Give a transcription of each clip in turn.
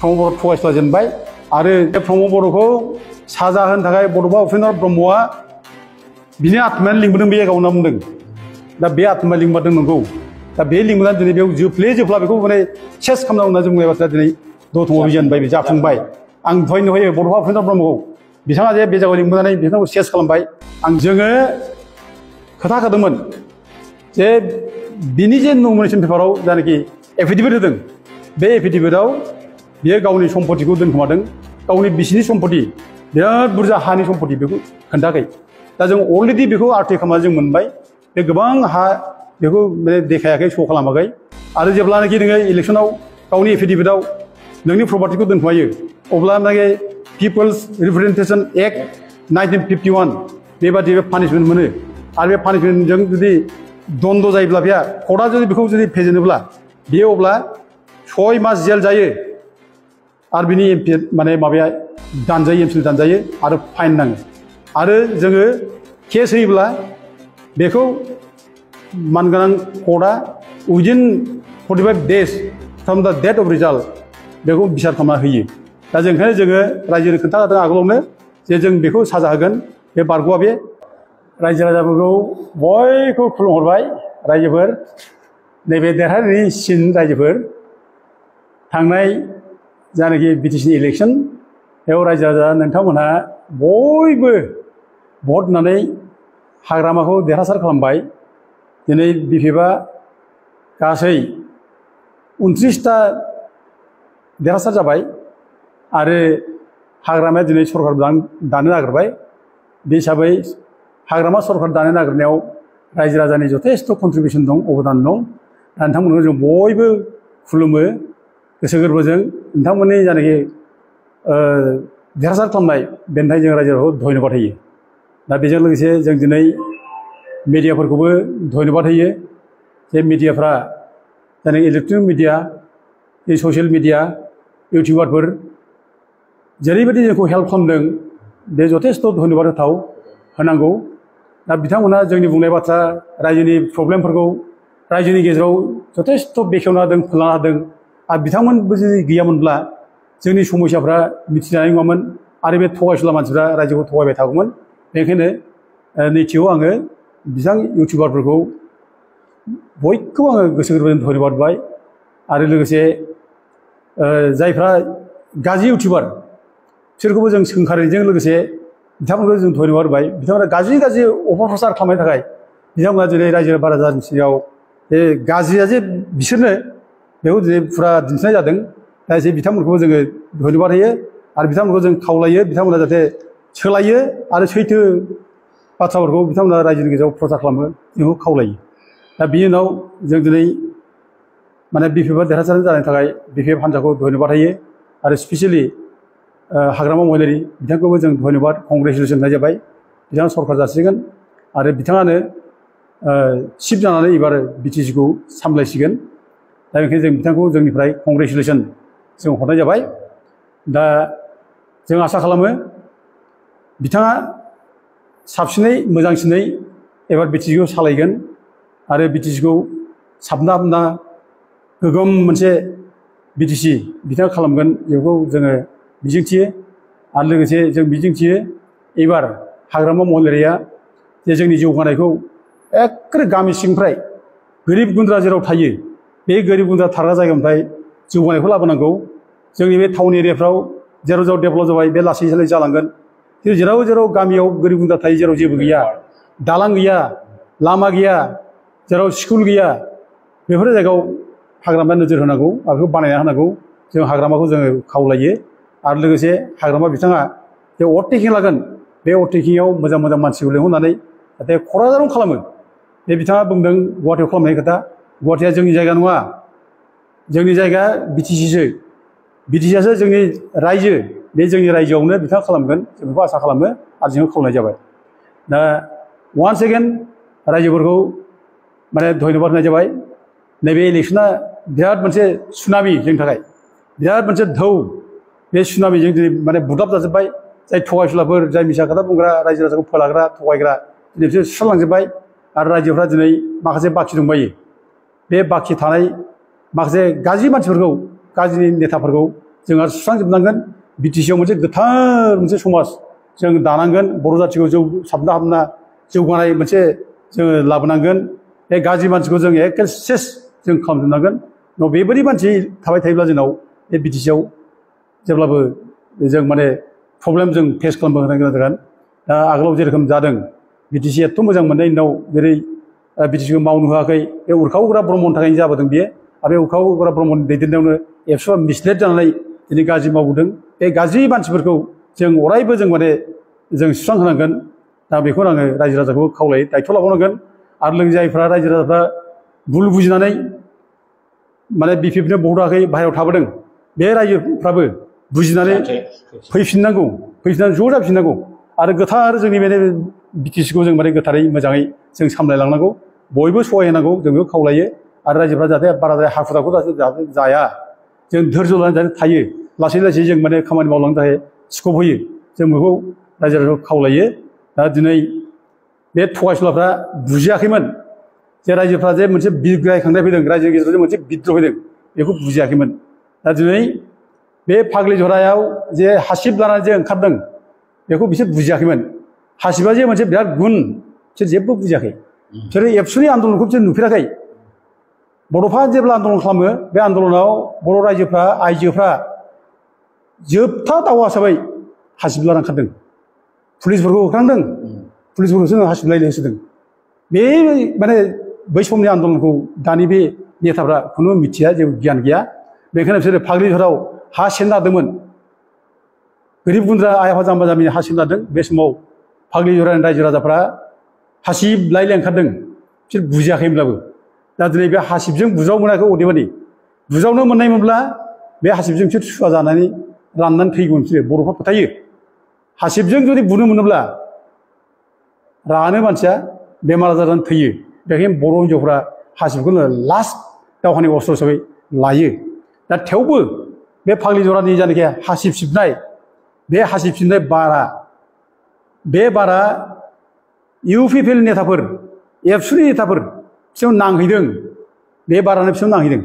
प्रमद बर' थगायस्ला जेनबाय आरो बे प्रमद बर'खौ साजा होनो थाखाय बड'फा उपेन्द्र ब्रह्मआ बिनि आत्मायानो लिंबोदों बे जायगायाव होनना बुंदों। दा बे आत्माया लिंबोदों नंगौ। दा बे लिंबोनानै दिनै बेयाव जोफ्ला बेखौ माने सेस खालामनांगौ होनना जों बुंनाय बाथ्राया दिनै दतमायाव बिजानबाय बे जाफुंबाय। आं दहायनो होयो बड'फा उपेन्द्र ब्रह्मखौ बिथाङा जे बे जायगायाव लिंबोनानै बिथांखौ सेस खालामबाय। जोङो खोथा होदोंमोन जे बिनि जे नमिनेसन पेपाराव जायनाखि एफिडेभिट होदों बे एफिडेभिटआव बियो गावनि सम्पतिखौ दोनखोमादों, गावनि बिसिनि सम्पति बिराद बुरजा हानि सम्पति बेखौ खोन्थायाखै। दा जों अलरेडि बेखौ आर्टिक खालामनानै जों मोनबाय। बे गोबां हा बेखौ देखायाखै, श' खालामाखै। आरो जेब्लानाखि नोङो इलेक्सनाव गावनि एफिडेभिटआव नोंनि प्रपार्टिखौ दोनखोमायो अब्लानाखि पिपल्स रिप्रेजेन्टेसन एक्ट 1951 बेबादि पानिशमेन्ट मोनो। आरो बे पानिशमेन्टजों जुदि दन्द जायोब्ला बेहा कर्टआ जुदि बेखौ जुदि फेजेनोब्ला बेयो अब्ला 6 मास जेल जायो आरो बिनि माने माबाया दानजायो, एमसिल दानजायो आरो फाइन नाङो। आरो जोङो केस होयोब्ला बेखौ मानगोनां कर्टआ उइदिन 45 डेज फ्रम द डेट अफ रिजाल्ट बेखौ बिसार खालामना होयो। दा जों ओंखायनो जोङो रायजोनो खोन्थाखादों आगोलावनो जे जों बेखौ साजा होगोन। बे बारग'आ बे रायजो राजाफोरखौ बयखौ खुलुमहरबाय। रायजोफोर नैबे देरहानायनि सिन रायजोफोर थांनाय जानाखि बिटिसिनि इलेक्सन बेयाव रायजो राजा नोंथांमोनहा बयबो भट होनानै हाग्रामाखौ देरहासार खालामबाय। दिनै बिपिएफआ गासै 29टा देरहासार जाबाय आरो हाग्रामाया दिनै सरकार दानो नागिरबाय। बे हिसाबै हाग्रामा सरकार दानो नागिरनायाव रायजो राजानि जथेस्थ' कन्ट्रिबिउसन दं, अबदान दं। दा नोंथांमोनखौ जों बयबो खुलुमो गोसो गोरबोजों। नोंथांमोननि जानाखि देरहासार खालामनाय बेनि थाखाय जों रायजोफोरखौ धन्यबाद होयो। दा बेजों लोगोसे जों दिनै मिडियाफोरखौबो धन्यबाद होयो जे मिडियाफ्रा जानाखि इलेक्ट्रनिक मिडिया, ससियेल मिडिया, इउटिउबारफोर जेरैबायदि जोंखौ हेल्प खालामदों बे जथेस्थ' धन्यबाद होनांगौ। दा बिथांमोनहा जोंनि बुंनाय बाथ्रा रायजोनि प्रब्लेमफोरखौ रायजोनि गेजेराव जथेस्थ' बेखेवना होदों, फोलाना होदों। आरो बिथांमोनबो जुदि गैयामोनब्ला जोंनि समस्याफ्रा मिथिजानाय नङामोन आरो बे थगायसुला मानसिफ्रा रायजोखौ थगायबाय थागौमोन। बेनिखायनो नैथियाव आङो बिथां इउटिउबारफोरखौ बयखौबो आङो गोसो गोरबोजों धन्यबाद होबाय। आरो लोगोसे जायफ्रा गाज्रि इउटिउबार बिसोरखौबो जों सोंखारिनायजों लोगोसे बिथांमोनखौ जों धन्यबाद होबाय। बिथांमोना गाज्रि अपप्रचार खालामनायनि थाखाय बिथांमोना दिनै रायजो राजानि सिगाङाव बे गाज्रिया जे बिसोरनो बेखौ दिनै फुरा दिन्थिनाय जादों। दा एसे बिथांमोनखौबो जोङो धन्यबाद होयो आरो बिथांमोनखौ जों खावलायो बिथांमोना जाहाथे सोलायो आरो सैथो बाथ्राफोरखौ बिथांमोना रायजोनि गेजेराव प्रचार खालामो, जोंखौ खावलायो। दा बिनि उनाव जों दिनै माने बिपिएफआ देरहासार जानायनि थाखाय बिपिएफ हान्जाखौ धन्यबाद होयो आरो स्पेसियेलि हाग्रामा महिलारि बिथांखौबो जों धन्यबाद कंग्रेसुलेसन होनाय जाबाय। बिथाङा सरकार जासिगोन आरो बिथाङानो चिफ जानानै एबार बिटिसिखौ सामलायसिगोन। दा बेनिखायनो जों बिथांखौ जोंनिफ्राय कंग्रेसुलेसन जों हरनाय जाबाय। दा जों आसा खालामो बिथाङा साबसिनै मोजांसिनै एबार बिटिसिखौ सालायगोन आरो बिटिसिखौ साबना हामना गोगोम मोनसे बिटिसि बिथाङा खालामगोन बेखौ जोङो मिजिंथियो। आरो लोगोसे जों मिजिंथियो एबार हाग्रामा महिलारिया जे जोंनि जौगानायखौ एखेबारे गामि सिंनिफ्राय गोरिब गुन्द्रा जेराव थायो बे गोरिब गुन्द्रा थाग्रा जायगानिफ्राय जौगानायखौ लाबोनांगौ। जोंनि बे टाउन एरियाफ्राव जेराव जेराव डेभेलप जाबाय बे लासै लासै जालांगोन। खिन्थु जेराव जेराव गामियाव गोरिब गुन्द्रा थायो जेराव जेबो गैया, दालां गैया, लामा गैया, जेराव स्कुल गैया, बेफोर जायगायाव हाग्रामाया नोजोर होनांगौ आरो बेखौ बानायना होनांगौ। जों हाग्रामाखौ जोङो खावलायो। आरो लोगोसे हाग्रामा बिथाङा जे अभारटेकिं लागोन बे अभारटेकिंआव मोजां मोजां मानसिखौ लिंहरनानै जाहाथे क'क्राझारावनो खालामो। बे बिथाङा बुंदों गुवाहाटियाव खालामनायनि खोथा। गुवाहाटिया जोंनि जायगा नङा, जोंनि जायगा बिटिसिसो। बिटिसिआसो जोंनि रायजो। बे जोंनि रायजोआवनो बिथाङा खालामगोन जों बेखौ आसा खालामो आरो जोंखौ खावलायनाय जाबाय। दा वान्स एगेन रायजोफोरखौ माने धन्यबाद होनाय जाबाय। नैबे इलेक्सना बिराद मोनसे सुनामि जोंनि थाखाय, बिराद मोनसे ढौ। बे सुनामिजों दिनै माने बुग्लाब जाजोब्बाय। जाय थगायसुलाफोर, जाय मिसा खोथा बुंग्रा, रायजो राजाखौ फोलाग्रा, थगायग्रा दिनै बिसोर सुस्रांलांजोब्बाय। आरो रायजोफ्रा दिनै माखासे बाखि दंबायो। बे बाखि थानाय माखासे गाज्रि मानसिफोरखौ, गाज्रि नेताफोरखौ जोंहा सुस्रांजोबनांगोन बिटिसिआव मोनसे गोथार मोनसे समाज जों दानांगोन बर' जाथिखौ साबना हामना जौगानाय मोनसे जोङो लाबोनांगोन बे गाज्रि मानसिखौ जों एखे सेस जों खालामजोबनांगोन बेबायदि मानसि थाबाय थायोब्ला जोंनाव बे बिटिसिआव जेब्लाबो जों माने प्रब्लेम जों फेस खालामनो गोनां जागोन दा आगोलाव जेरोखोम जादों बिटिसि एथ' मोजां मोननाय उनाव जेरै बिटिसिखौ मावनो होआखै बे उरखावग्रा ब्रह्मनि थाखायनो जाबोदों बियो आरो बे उरखावग्रा ब्रह्मनि दैदेननायावनो एबसुआ मिसलेट जानानै दिनै गाज्रि मावबोदों बे गाज्रि मानसिफोरखौ जों अरायबो जों माने जों सुस्रांहोनांगोन दा बेखौनो आङो रायजो राजाखौ खावलायो दायथ' लाबावनांगोन आरो लोगोसे जायफ्रा रायजो राजाफ्रा भुल बुजिनानै माने बिपिएफनो भट होआखै बाहेरायाव थाबोदों बे रायजोफ्राबो बुजिनानै फैफिननांगौ फैफिननानै ज' जाफिननांगौ आरो गोथार जोंनि बे बिटिसिखौ जों माने गोथारै मोजाङै जों सामलायलांनांगौ बयबो सहाय होनांगौ जों बेखौ खावलायो आरो रायजोफ्रा जाहाथे बाराद्राय हाखु दाखु जाहाथे जाया जों धोर्ज लानानै जाहाथे थायो लासै लासै जों माने खामानि मावलांनो थाखाय स्कप होयो जों बेखौ रायजो राजाखौ खावलायो दा दिनै बे थगायसुलाफ्रा बुजियाखैमोन जे रायजोफ्रा जे मोनसे बिग्रायखांनाय फैदों रायजोनि गेजेराव जे मोनसे बिद्रह फैदों बेखौ बुजियाखैमोन दा दिनै बे फाग्लिझरायाव जे हासिब लानानै जे ओंखारदों बेखौ बिसोर बुजियाखैमोन हासिबा जे मोनसे बिराद गुन बिसोर जेबो बुजियाखै बिसोरो एबसुनि आन्दलनखौ बिसोर नुफेराखै बड'फा जेब्ला आन्दलन खालामो बे आन्दलनाव बर' रायजोफ्रा आइजोफ्रा जोबथा दावहा हिसाबै हासिब लाना ओंखारदों पुलिसफोरखौ होखारदों पुलिसफोरखौ जोङो हासिब लायनो होसोदों बे माने बै समनि आन्दलनखौ दानि बे नेताफ्रा खुनु मिथिया जेबो गियान गैया बेखायनो बिसोरो फाग्लिझराव हा सेनना होदोंमोन गोरिब गुन्द्रा आइ आफा जाम्बा जाम्बिनि हा सेनना होदों बे समाव फाग्लिझरानि रायजो राजाफ्रा हासिब लायनो ओंखारदों बिसोर बुजियाखैमोनब्लाबो दा दिनै बे हासिबजों बुज्राव मोनाखै अदेबानि बुज्रावनो मोननायमोनब्ला बे हासिबजों बिसोर सुवा जानानै राननानै थैगौमोन बिसोरो बर'फ्रा फोथायो हासिबजों जुदि बुनो मोनोब्ला रानो मानसिया बेमार आजार जानानै थैयो बेखायनो बर' हिन्जावफ्रा हासिबखौनो लास्ट दावहानि अस्त्र हिसाबै लायो दा थेवबो बे फाग्लिझरानि जायनाखि हासिब सिबनाय बे हासिब सिबनाय बारा बे बारा इउपिपिएल नेताफोर एबसुनि नेताफोर बिसोर नांहैदों बे बारानो बिसोर नांहैदों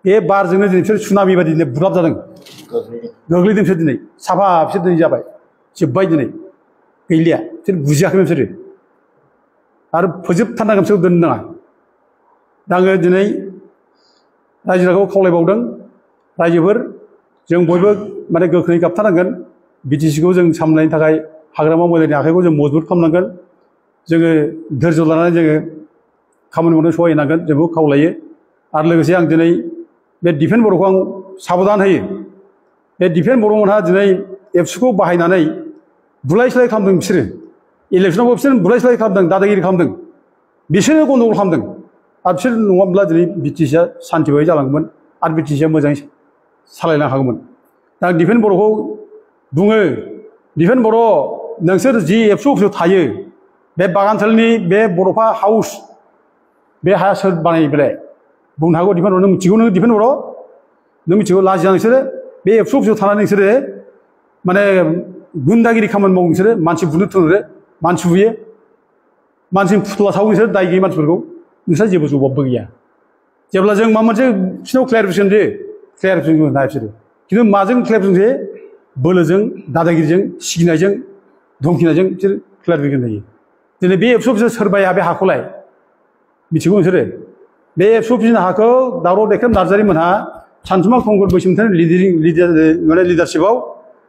बे बारजोंनो दिनै बिसोर सुनामि बादि दिनै बुलाब जादों गोग्लैदों बिसोर दिनै साफा बिसोर दिनै जाबाय जोब्बाय दिनै गैलिया बिसोर बुजियाखैमोन बिसोरो आरो फोजोबथारनांगोन बिसोरखौ दोननो नाङा दा आङो दिनै रायजो राजाखौ खावलायबावदों रायजोफोर जों बयबो माने गोख्रोङै गाबथारनांगोन बिटिसिखौ जों सामलायनो थाखाय हाग्रामा महिलारिनि आखाइखौ जों मजबुत खालामनांगोन जोङो धोर्ज लानानै जोङो खामानि मावनो सहाय होनांगोन जों बेखौ खावलायो आरो लोगोसे आं दिनै बे डिफेन बर'खौ आं साबधान होयो बे डिफेन बर'मोनहा दिनै एबसुखौ बाहायनानै बुलाय सोलाय खालामदों बिसोरो इलेक्सनावबो बिसोर बुलाय सोलाय खालामदों दादागिरि खालामदों बिसोरो गन्दगल खालामदों आरो बिसोर नङाब्ला दिनै बिटिसिआ सान्थि बायदि जालांगौमोन आरो बिटिसिआ मोजाङै सालायनो हागौमोन दा आं डिफेन बर'खौ बुङो डिफेन बर' नोंसोर जि एबसु अफिसाव थायो बे बागानसालिनि बे बड'फा हाउस बे हाया सोर बानायो बेलाय बुंनो हागौ डिफेन बर' नों मिथिगौ नों डिफेन बर' नों मिथिगौ लाजिया नोंसोरो बे एबसु अफिसाव थानानै नोंसोरो माने गुन्दागिरि खामानि मावो नोंसोरो मानसि बुनो थोनहरो मानसि बुयो मानसिनि फुथुला सावो नोंसोर दाय गैयै मानसिफोरखौ नोंस्रा जेबो जबाबबो गैया जेब्ला जों माबा मोनसे बिसोरनाव क्लियारिफिकेसन होयो क्लियारिफिकेसन होनो हाया बिसोरो खिन्थु माजों क्लियारिफिकेसन होयो बोलोजों दादागिरिजों सिगिनायजों धमखिनायजों बिसोर क्लियारिफिकेसन होयो दिनै बे एबसु अफिसाव सोर बाया बे हाखौलाय मिथिगौ नोंसोरो बे एबसु अफिसनि हाखौ दावराव दैखेम नार्जारि मोनहा सानसुमा कंग्रेस बैसोमोनथाय लिडारशिपआव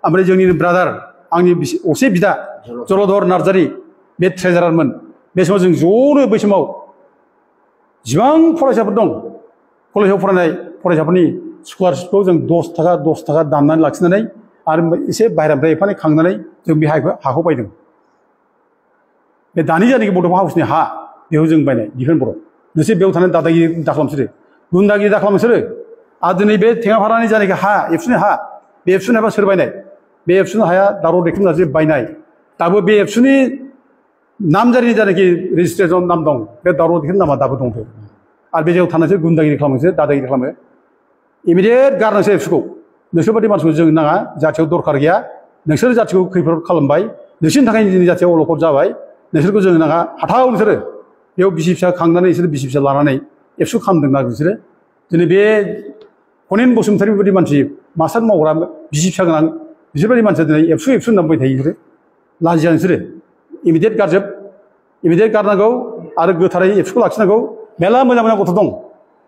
ओमफ्राय जोंनि ब्रादार आंनि असे बिदा जलधर नार्जारि बे ट्रेजारारमोन बे समाव जों ज'नो बै समाव जिबां फरायसाफोर दं कलेजाव फरायनाय फरायसाफोरनि स्कलारशिपखौ जों 10 थाखा दाननानै लाखिनानै आरो एसे बाहेरानिफ्राय एफा एनै खांनानै जों बे हाखौ बायदों बे दानि जायनाखि बड'फा हाउसनि हा बेखौ जों बायनाय डिफेन बर' नोंसोर बेयाव थानाय दादागिरि दाखालाम बिसोरो गुन्दागिरि दाखालाम बिसोरो आरो दिनै बे टेङापारानि जायनाखि हा एबसुनि हा बे एबसुनि हाया सोर बायनाय बे एबसुनि हाया दावराव दैखेम नार्जारि बायनाय दाबो बे एबसुनि नामजारिनि जायनाखि रेजिस्ट्रेसन नाम दं बे दावराव दैखेम नामा दाबो दंथो आरो बे जायगायाव थानायसो गुन्दागिरि खालामो नोंसोर दादागिरि खालामो इमिडियेट गारनोसै एबसुखौ नोंसोर बायदि मानसिखौ जों नाङा जाथियाव दरखार गैया नोंसोर जाथिखौ खैफोद खालामबाय नोंसोरनि थाखायनो जोंनि जाथियाव अलखद जाबाय नोंसोरखौ जों नाङा हाथाव नोंसोरो बेयाव बिसि फिसा खांनानै बिसोरो बिसि फिसा लानानै एबसु खालामदों ना बिसोरो दिनै बे खनेन बसुमतारी बायदि मानसि मास्टार मावग्रा बिसि फिसा गोनां बिसोरबायदि मानसिया दिनै एबसु होनना बुंबाय थायो बिसोरो लाजिया नोंसोरो इमिडियेट गारजोब इमिडियेट गारनांगौ आरो गोथारै एबसुखौ लाखिनांगौ मेरला मोजां मोजां गथ' दं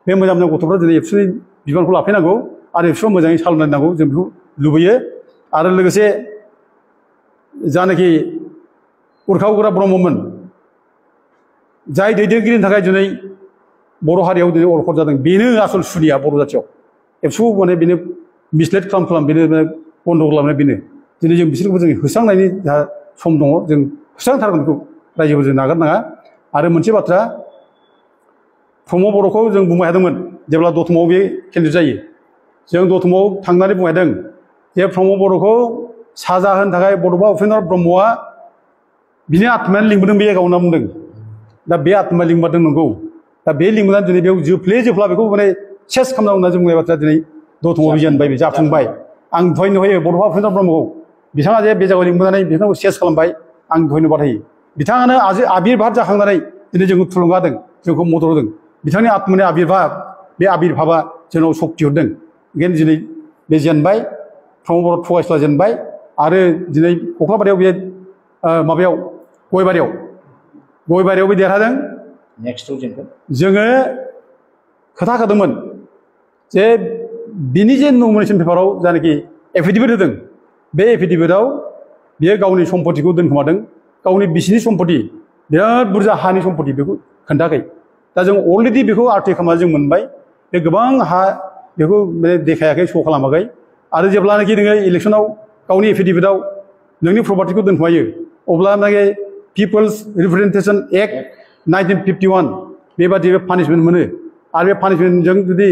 बे मोजां मोजां गथ'फ्रा दिनै एबसुनि बिबानखौ लाफैनांगौ आरो एबसुआ मोजाङै सालायनांगौ जों बेखौ लुबैयो आरो लोगोसे जानाखि उरखाव गोरा ब्रह्ममोन जाय दैदेनगिरिनि थाखाय दिनै बर' हारियाव दिनै अलखद जादों बेनो आसल सुनिया बर' जाथियाव एबसु माने बेनो मिसलेट खालाम बेनो बन्द खालामनाय बेनो दिनै जों बिसोरखौ जों होस्रांनायनि जा सम दङ जों होस्रांथारगोन बेखौ रायजोफोर जों नागारनाङा आरो मोनसे बाथ्रा प्रमद बर'खौ जों बुंबाय थादोंमोन जेब्ला दतमायाव बे केन्डिडेट जायो जों दतमायाव थांनानै बुंबाय थादों जे प्रमद बर'खौ साजा होनो थाखाय बड'फा उपेन्द्र ब्रह्मआ बिनि आत्मायानो लिंबोदों बे जायगायाव होनना बुंदों दा बे आत्माया लिंबोदों नंगौ दा बे लिंबोनानै दिनै बेयाव जोफ्ला बेखौ माने सेस खालामना होनना जों बुंनाय बाथ्रा दिनै दतमायाव बिजानबाय बे जाफुंबाय आं धन्यबाद होयो बड'फा उपेन्द्र ब्रह्मखौ बिथाङा जे बे जायगायाव लिंबोनानै बिथांखौ सेस खालामबाय आं धन्यबाद होयो बिथाङानो आबिर्भाब जाखांनानै दिनै जोंखौ थुलुंगा होदों जोंखौ मदद होदों बिथांनि आत्मानि आबिर्भाब बे आबिर्भाबा जोंनाव सक्ति हरदों ओंखायनो दिनै बे जेनबाय प्रमद बर' थगायसुला जेनबाय आरो दिनै कख्लाबारियाव बे माबायाव गयबारियावबो देरहादों जोङो खोथा होदोंमोन जे बिनि जे नमिनेसन पेपाराव जानाखि एफिडेभिट होदों बे एफिडेभिटआव बियो गावनि सम्पतिखौ दोनखोमादों गावनि बिसिनि सम्पति बिराद बुरजा हानि सम्पति बेखौ खोन्थायाखै दा जों अलरेडि बेखौ आरटि खालामना जों मोनबाय बे गोबां हा बेखौ देखायाखै श' खालामाखै आरो जेब्लानाखि नोङो इलेक्सनाव गावनि एफिडेभिटआव नोंनि प्रपार्टिखौ दोनखोमायो अब्लानाखि पिपल्स रिप्रेजेन्टेसन एक्ट 1951 बेबादि पानिशमेन्ट मोनो आरो बे पानिशमेन्टजों जुदि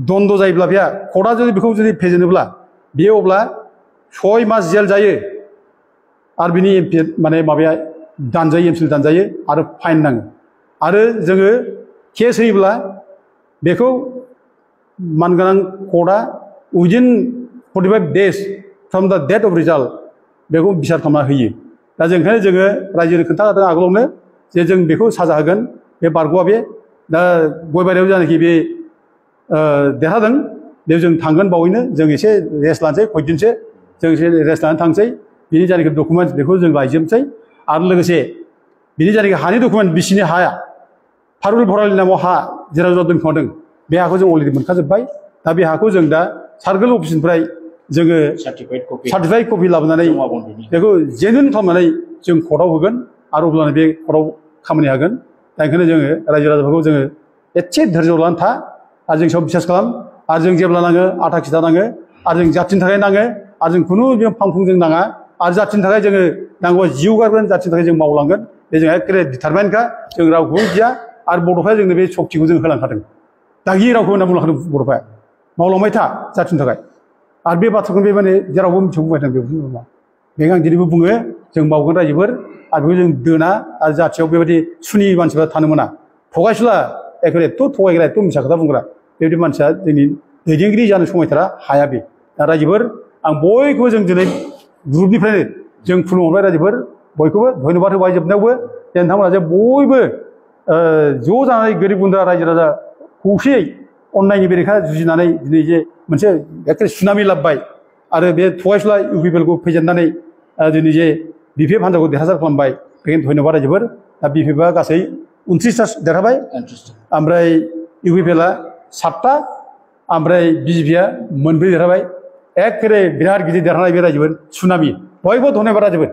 दन्द जायोब्ला बेहा कर्टआ जुदि बेखौ जुदि फेजेनोब्ला बेयो अब्ला 6 मास जेल जायो आरो बिनि माने माबाया दानजायो एमसिल दानजायो आरो फाइन नाङो आरो जोङो केस होयोब्ला बेखौ मानगोनां कर्टआ उइदिन 45 डेज फ्रम दा डेट अफ रिजाल्ट बेखौ बिसार खालामना होयो दा जों ओंखायनो जोङो रायजोनो खोन्थाखादों आगोलावनो जे जों बेखौ साजा होगोन बे बारग'आ बे दा गयबारियाव जानाखि बे देरहादों बेयाव जों थांगोन बावैनो जों एसे रेस्ट लानोसै खयदिनसो जों एसे रेस्ट लानानै थांसै बिनि जानाखि डकुमेन्टस बेखौ जों लायजोबनोसै आरो लोगोसे बिनि जानाखि हानि डकुमेन्ट बिसिनि हाया फारुल भरालिनि नामाव हा जेराव जेराव दोनखोमादों बे हाखौ जों अलरेडि मोनखाजोब्बाय दा बे हाखौ जों दा सार्कोल अफिसनिफ्राय जोङो सार्टिफाइड कपि लाबोनानै बेखौ जेनुइन खालामनानै जों कर्टआव होगोन आरो अब्लानो बे कर्टआव खामानि हागोन दा ओंखायनो जोङो रायजो राजाफोरखौ जोङो एसे धैर्य लानानै था आरो जों सायाव बिसास खालाम आरो जों जेब्ला नाङो आथा खिथा नाङो आरो जों जाथिनि थाखाय नाङो आरो जों खुनु फांफुं जों नाङा आरो जाथिनि थाखाय जोङो नांगौबा जिउ गारगोन जाथिनि थाखाय जों मावलांगोन बे जोंहा एखेबारे डिटारमाइनखा जों रावखौबो गिया आरो बड'फाया जोंनो बे सक्तिखौ जों होलांखादों दागि रावखौ होनना बुंलांखादों बड'फाया मावलांबाय था जाथिनि थाखाय आरो बे बाथ्राखौ बे माने जेरावबो मिथिनो बुंबाय थादों बेखौ नङा बेखौ आं दिनैबो बुङो जों मावगोन रायजोफोर आरो बेखौ जों दोना आरो जाथियाव बेबायदि सुनि मानसिफ्रा थानो मोना थगायसुला एखेबारे एथ' थगायग्रा एथ' मिसा खोथा बुंग्रा बेबायदि मानसिया जोंनि दैदेनगिरि जानो समायथारा हाया बे दा रायजोफोर आं बयखौबो जों दिनै ग्रुपनिफ्रायनो जों खुलुमहरबाय रायजोफोर बयखौबो धन्यबाद होबाय जोबनायावबो जे नोंथांमोना जे बयबो ज' जानानै गोरिब गुन्द्रा रायजो राजा खौसेयै अननायनि बेरेखा जुजिनानै दिनै जे मोनसे एखे सुनामि लाबोबाय आरो बे थगायसुला इउ पि पि एलखौ फेजेननानै दिनै जे बि पि एफ हान्जाखौ देरहासार खालामबाय बेखायनो धन्यबाद रायजोफोर दा बि पि एफआ गासै 29टा देरहाबाय ओमफ्राय इउ पि पि एलआ 7टा ओमफ्राय बि जे पिआ 9 देरहाबाय एखेबारे बिराद गिदिर देरहानाय बे रायजोफोर सुनामि बयबो धन्यबाद रायजोफोर